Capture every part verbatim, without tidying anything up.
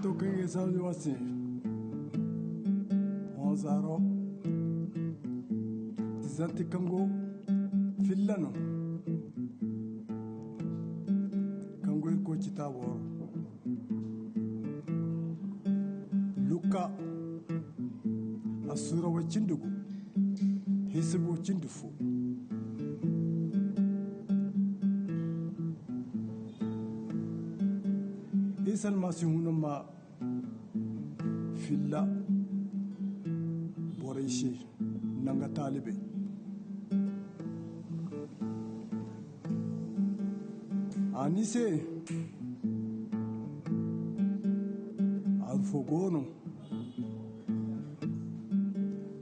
To kaŋ ga ay saadu a se, honzaaro, dizanti kaŋ go filla no, kaŋ go Irkoy citaabo ra. Lukka, assuura way cindi gu, hisib way cindi fo. Isa Almasihu no ma filla borey se nda nga taalibey. A ni se, aru fo go no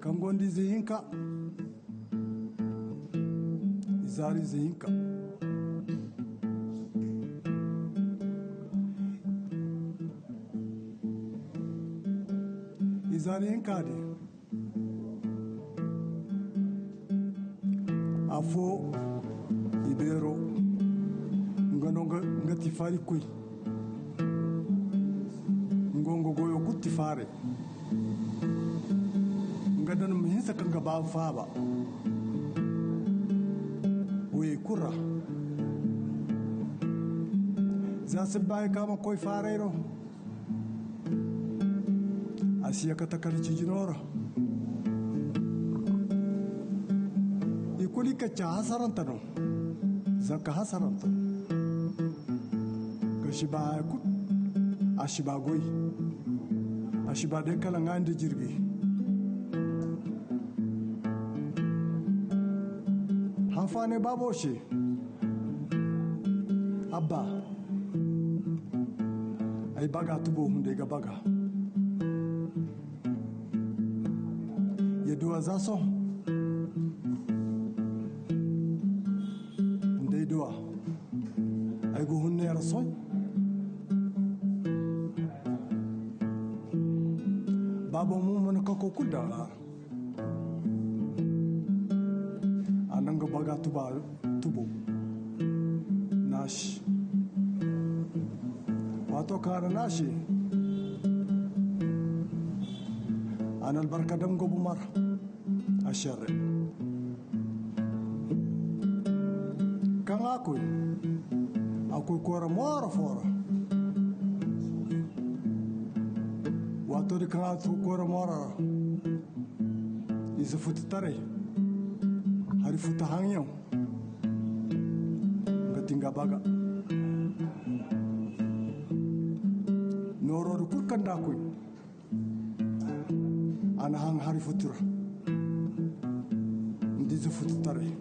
kaŋ gonda ize hinka, izaari ize hinka. Izaari hinka din, afo ibeero, nga no nga, nga tifaari koy. Nga, nga goyo kulu tifaare. Nga dan ma hinsa kaŋ ga baabu faaba. Wey kulu ra. Za si baayi ka ma koy faaray no. A si ye kate kala cijino ra. I kulu i ka ca hasarante no. Zanka hasarante no. Ka si ba haya kulu. A si ba goy. A si ba day kala ŋaani nda jirbi. Hanfaanay baabo se. Abba. Ay baga tubo hunday ga baga. Ya duwa za sohõ. Hunday duwa. Ay ga hun neera soy. Baabo mo mana kako kulu daŋ ra. A na nga baga tuba, tubo. Naasi. Waato kaŋ a na naasi, a na albarka dam nga buma ra. A šerre. Kaŋ a koy, a koy koyra mooro fo ra. Waato din kaŋ a koy koyra mooro ra, ize futu taray, hari futu haŋyaŋ, nga ti nga baga. Nooro din kulu kaŋ nda a koy, a na haŋ hari futu ra. Nda ize futu taray.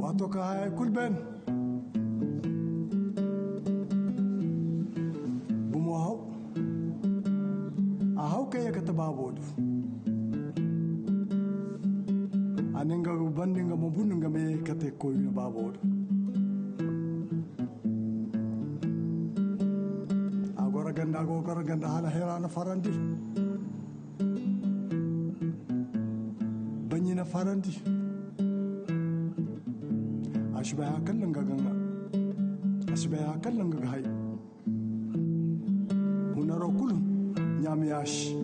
Waato kaŋ hayey kulu ben, gumo haw. A haw ka ye kate baabo do. A na nga bandi nga ma bunu nga ma ye kate koyne baabo do. A goro ganda, a go goro ganda hala hera na farandi. Baɲi na farandi. A si bay haya kala nga ga ŋa. A si bay haya kala nga ga hay. Hunaro kulu ɲaama yaasi.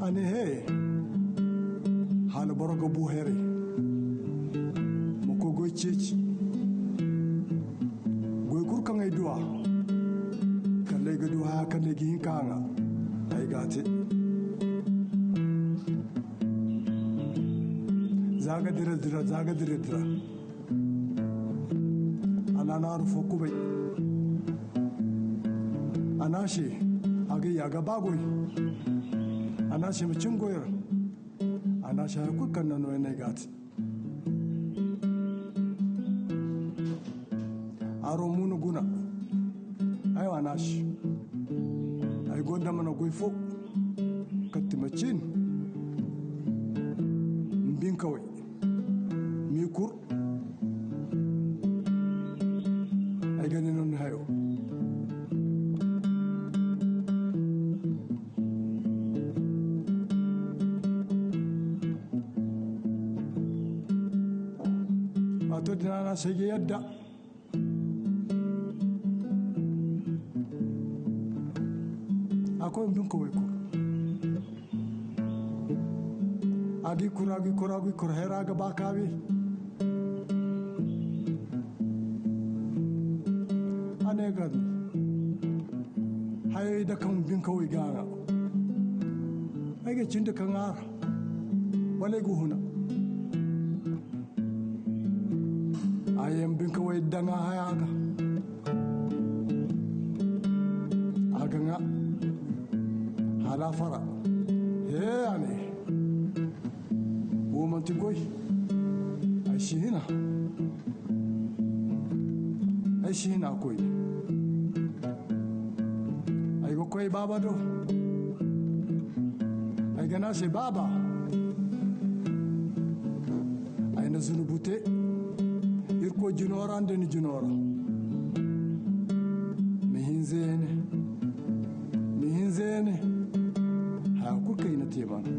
A ne, hee, hala boro ga bu heray, ma koy goy ceeci. Goy kulu kaŋ ay du a, kala ay ga du haya kala ay ga hin ka a ŋa, ay ga a te. Za a ga dira dira, za a ga dira dira. A na naaru fo kubay. A na a se, a ga ya ga ba goy. A na a se ma cin goy ra. A na a se haya kulu kaŋ na nooya no ay ga a te. Aro muna guna. Aywa, a na a se, ay gonda mana goy fo. Katti ma cin. Mbinkaway. M'i kur. Ay ga ne no ni hayo. A se ga yadda. A koy ma bin ka way kor. A gi kor, a gi kor, a gi kor, hayra ga ba ka wi. A ne ga ni. Hayey da kaŋ bin ka way ga a ŋa. Ay ga cindi ka ŋaara. Wala ay ga huna. A yee ma bin ka way daŋ a haya ga. A ga ŋa. Hala a fara. Hee, a ne. Wo man'ti goy. Ay si hina. Ay si hina koy. Ay ga koy baaba do. Ay ga ne a se, baaba, ay na zunubu te Irkoy jino ra nda ni jino ra. Ma hinza ya ne. Ma hinza ya ne. Haya kul kaŋ i na te mana.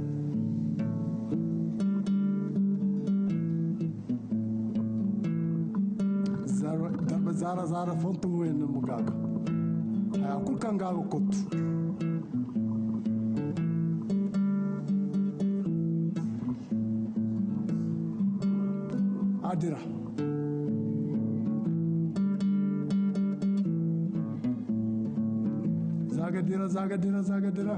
Darba zaara zaara fantum wey no ma gaaga. Haya kul kaŋ ga ga kottu. A dira. Za ga dira, za ga dira, za ga dira.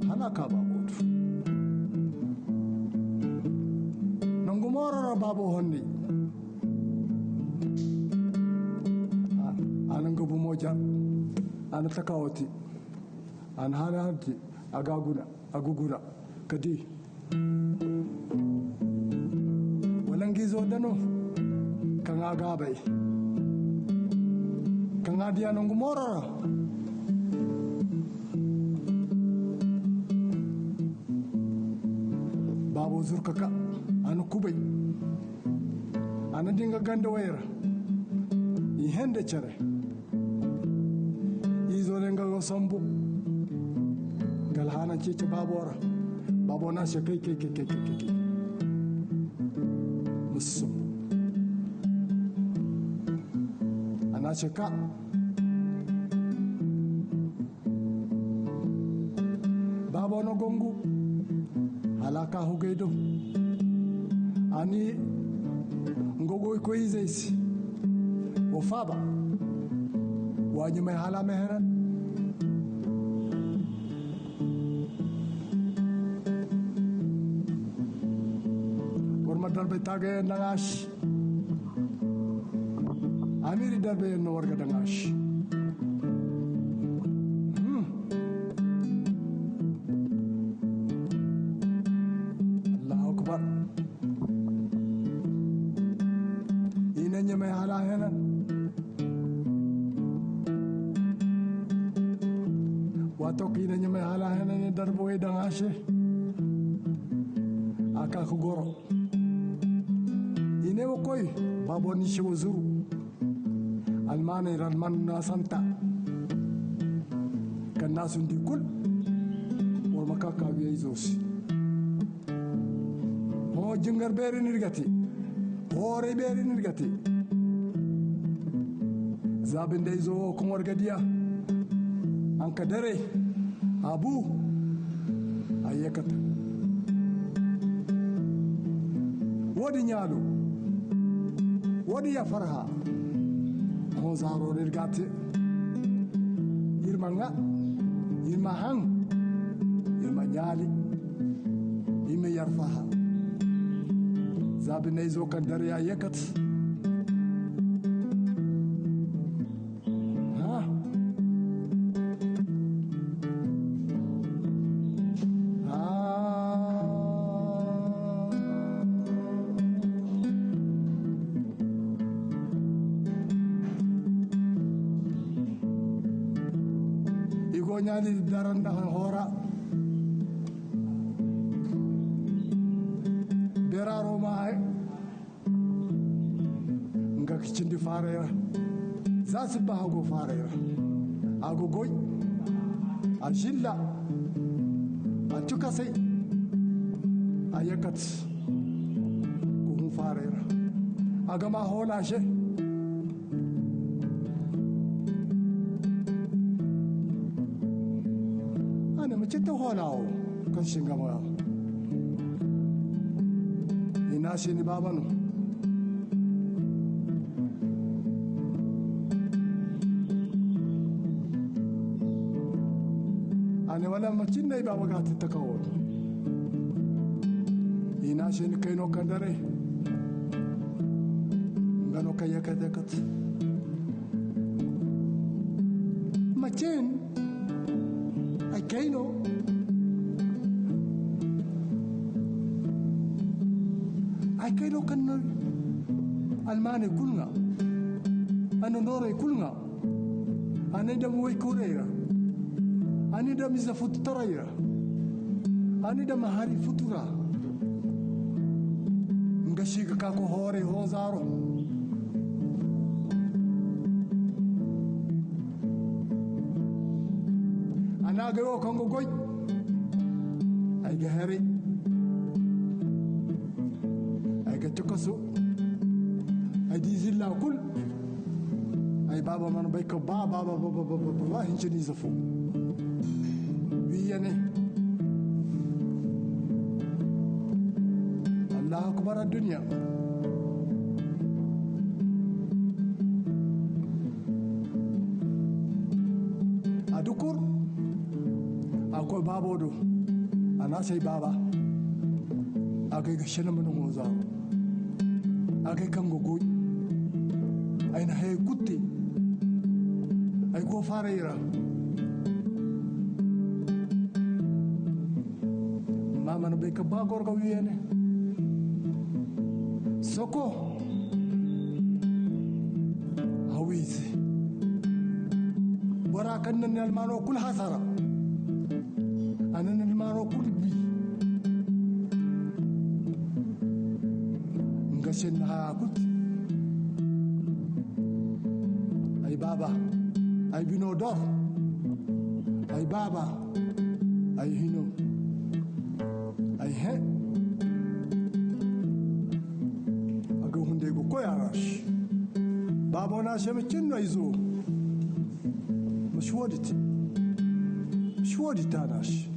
Hala a ka baabo du. Nangu mooro ra baabo honney. A na nga bumo jar. A na taka wo te. A na hala harji. A ga guna. A ga guna. Ka di. Wala nga izo dano. Kaŋ a ga a bay. Kaŋ a diya nangu mooro ra. Baabo zuru ka ka, a na kubay. A na di nga ganda way ra. I hende cere. Izo ne nga go sambu. Nga alhaana ceeci baabo ra. Baabo na a se kay, kay, kay. Ma si sambu. A na a se ka. Baabo na gongu. Hala a ka hugay do. A ni nga goykoy izey se. Wa faaba. Wa ɲumay hala a ma henan. War ma darbay taagayaŋ daŋ a se. Amiiri darbeyaŋ no war ga daŋ a se. Hmm. Allahu akbar. I na ɲamay hala a henan. Waato kaŋ i na ɲamay hala a henan, i na darbawey daŋ a se. A ka ka goro. I ne wa koy, baabo ni se wa zuru. Almaaney ra alman na santa. Kaŋ na sundi kul. War ma ka ka wiyey zo se. Hõ jingar beeri no ir ga te. Hooray beeri no ir ga te. Za binde izo wo kaŋ war ga diya. Haŋ ka dare. A bu. A yeekata. Woodi ɲaalo. Woodi ya farha. Hõ zaaro no ir ga te. Ir ma ŋa. Ir ma haŋ. Ir ma ɲaali. I ma yar faha. Za bine izo kaŋ dare ya yeekat. Ha. Ha. I go ɲaani dara nda hora. Beeraaro ma hay. Nga ka cindi faaray ra. Za si ba hago faaray ra. A go goy. A zilla. A cukasay. A yakat. Ka hun faaray ra. A ga ma a hoolaa se. A ne ma citti hoolaa woo kaŋ si nga ma. I ne a se ni baaba no. A ne wala ma cinna i baaba ga a tintaka woo. I ne a se ni kayno kaŋ dare. Nga no kaŋ yakate kate. Ma cin. Ay kayno. Ay kayno kaŋ na almaaney kul ŋaa. A na noorey kul ŋaa. A na ay dam waykuurey ra. A na ay dam ize futu taray ra. A na ay dam hari futu ra. Nga si ga ka ko hooray hoo zaaro. A na agay woo kaŋ ga goy. Ay ga heray. Ay ga cakasu. Ay di zilla kul. Ay baaba mana bay ka ba baaba ba hinsa ni zafo. Wiiya ne. Allahu akbar addunya. A dukur. A koy baabo do. A na say baaba. A gay ga sene mana mo zaaro. A gay kaŋ ga goy. Ay na hayey kul te. Ay go faaray ra. Amma a mana bay ka ba goro ga wiiya ne. Soko. Hawiize. Bora kaŋ na ni almaano kul hasara. A na ni almaano kul bi. Nga senna haya kul te. Ay baaba. Ay bino dor. Ay baaba. Ay hino. Ay he. A ga hunday ga koy a ra se. Baabo na se ma cin no ay zo. Ma si woodi te. Ma si woodi te a na se.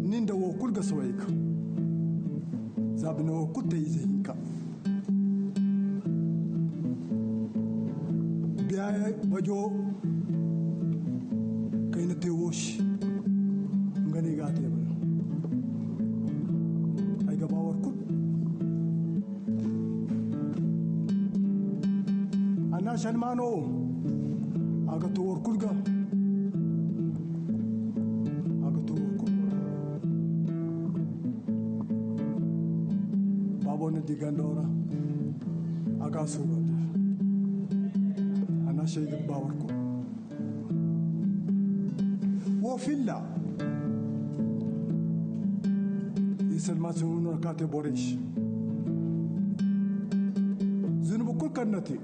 Ni nda wo kul ga saway ga. Za bine wo kul te ize hinka. Biya bajo kayna te wo se. Nga ne ga te bana. Ay ga ba war kul. A na salmano wo. A ga to war kul ga. A ga to war kul. Baabo na di gando ra. A ga suura di. A na se ga ba war kul. Wo filla. I salma si hun no ka te borey se. Zunubu kul kaŋ na te.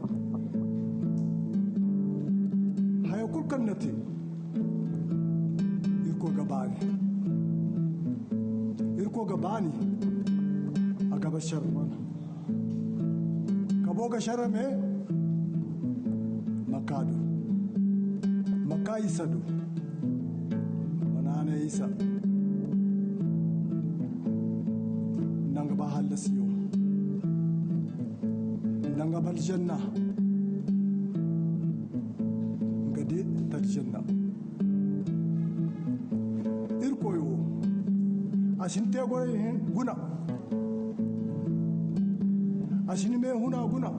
Haya kul kaŋ na te. Irkoy ga baani. Irkoy ga baani. A ga ba sharmana. Kabo ga sere me. Ma ka du. Ma ka isa du. Ma naana isa. Nda nga ba hallasiyo. Nda nga ba aljanna. Nga de ta aljanna. Irkoy wo, a si ni te goray guna. A si ni me huna guna.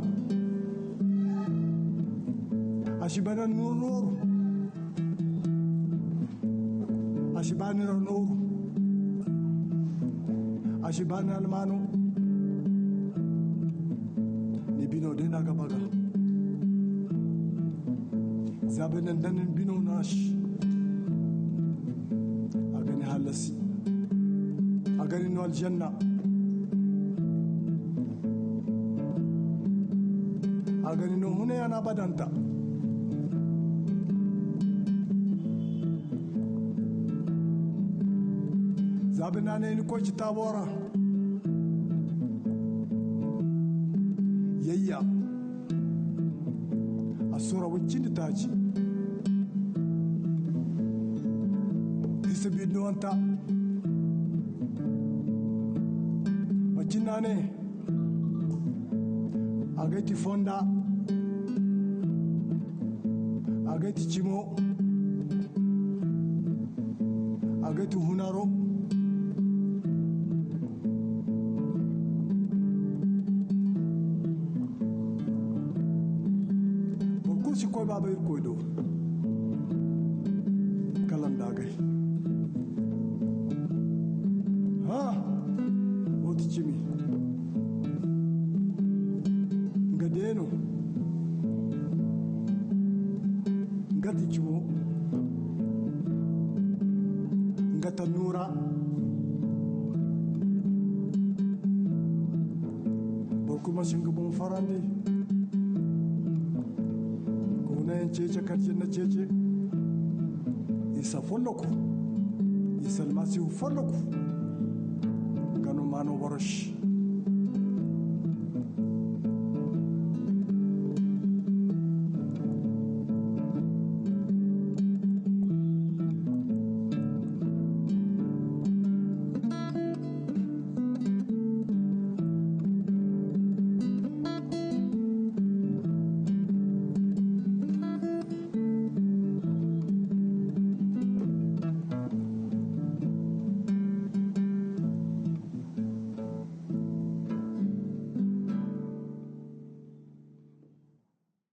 A si bana nooru. A si bana nooru. A si bana almano. Ni bino de na ga baga. Za bine nda ni bino na si. A ga ni hallasi. A ga ni no aljanna. A ga ni no hunay a na badanta. Za bine a ne ni koy ci taabo ra. Iya, a sura woy cindi taaci. Isa biddonta. Macin na ne, a ga ay ti fonda, a ga ay ti cimo, a ga ay ti hunaro. Boro kulu si koy baaba Irkoy do. Kala nda agay. Ha, wo ti cimi. Nga deeno. Nga ti cimo. Nga ta nuura. Boro kulu ma si nga boŋ farandi. Koonayaŋ ceece, karceŋ na ceece. Isa folloku. Isa Almasihu folloku. Nga no maano boro si.